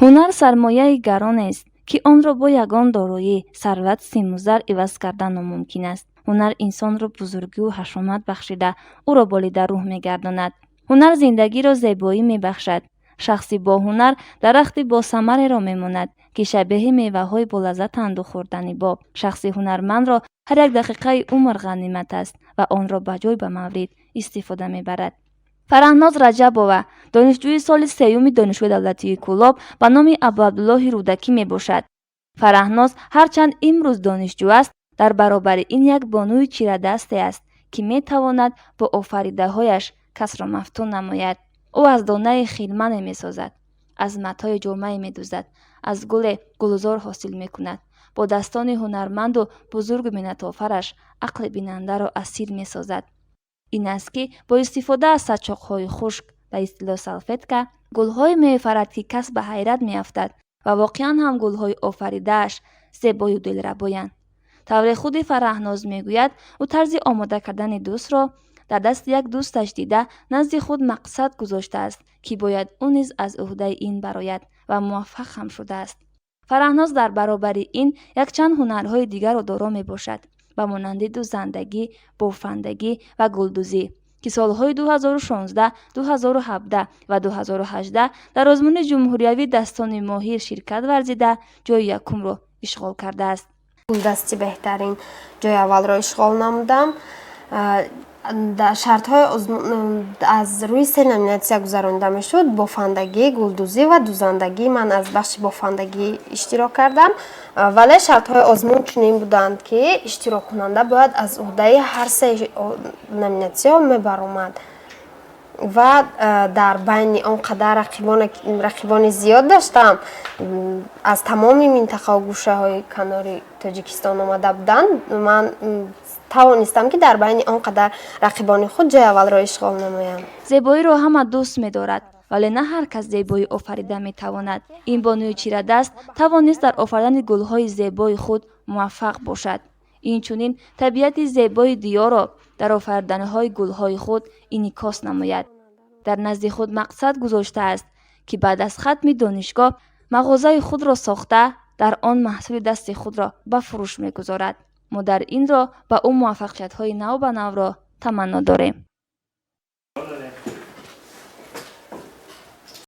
Ҳунар сармояи гаронест, ки онро бо ягон дороӣ, сарват, симу зар иваз кардан номумкин аст. Ҳунар инсонро бузургиву ҳашомат бахшида, ӯро болидарӯҳ мегардонад. Ҳунар зиндагиро зебоӣ мебахшад. Шахси боҳунар дарахти босамареро мемонад, ки шабеҳи меваҳои болаззатанду хӯрданибоб. Шахси ҳунармандро ҳар як дақиқаи умр ғанимат аст ва онро ба ҷой ба маврид истифода мебарад. Фараҳноз Раҷабова донишҷӯи соли сеюми Донишгоҳи давлатии Кӯлоб ба номи Абуабдуллоҳи Рӯдакӣ мебошад. Фараҳноз ҳарчанд имрӯз донишҷӯ аст, дар баробари ин як бонуи чирадасте аст, ки метавонад бо офаридаҳояш касро мафтун намояд. Ӯ аз донаи хирмане месозад, аз матое ҷомае медӯзад, аз гуле гулзор ҳосил мекунад. Бо дастони ҳунарманду бузургу миннатофараш ақли бинандаро асир месозад. Ин аст, ки бо истифода аз сачоқҳои хушк, ба истилоҳ салфетка, гулҳое меофарад, ки кас ба ҳайрат меафтад ва воқеан ҳам гулҳои офаридааш зебою дилрабоянд. Тавре худи Фараҳноз мегӯяд, ӯ тарзи омода кардани дӯзро дар дасти як дӯсташ дида, назди худ мақсад гузоштааст, ки бояд ӯ низ аз ӯҳдаи ин барояд ва муваффақ ҳам шудааст. Фараҳноз дар баробари ин якчанд ҳунарҳои дигарро доро мебошад, ба монанди дӯзандагӣ, бофандагӣ ва гулдӯзӣ, ки солҳои 2016, 2017 ва 2018 дар озмуни ҷумҳуриявии «Дастони моҳир» ширкат варзида, ҷойи якумро ишғол кардааст. Гулдасти беҳтарин ҷои аввалро ишғол намудам. Шартҳои аз рӯи се номинатсия гузаронида мешуд: бофандагӣ, гулдӯзӣ ва дӯзандагӣ. Ман аз бахши бофандагӣ иштирок кардам, вале шартҳои озмун чунин буданд, ки иштироккунанда бояд аз ӯҳдаи ҳар се номинатсия мебаромад ва дар байни он қадар рақибони зиёд доштам, аз тамоми минтақаву гӯшаҳои канори Тоҷикистон омада буданд, ман тавонистам, ки дар байни он қадар рақибони худ ҷои аввалро ишғол намоям. Зебоиро ҳама дӯст медорад, вале на ҳар кас зебоӣ офарида метавонад. Ин бонуи чирадаст тавонист дар офаридани гулҳои зебои худ муваффақ бошад, инчунин табиати зебои диёрро дар офариданиҳои гулҳои худ инъикос намояд. Дар назди худ мақсад гузоштааст, ки баъд аз хатми донишгоҳ мағозаи худро сохта, дар он маҳсули дасти худро ба фурӯш мегузорад. Мо дар ин роҳ ба ӯ муваффақиятҳои навбанавро таманно дорем.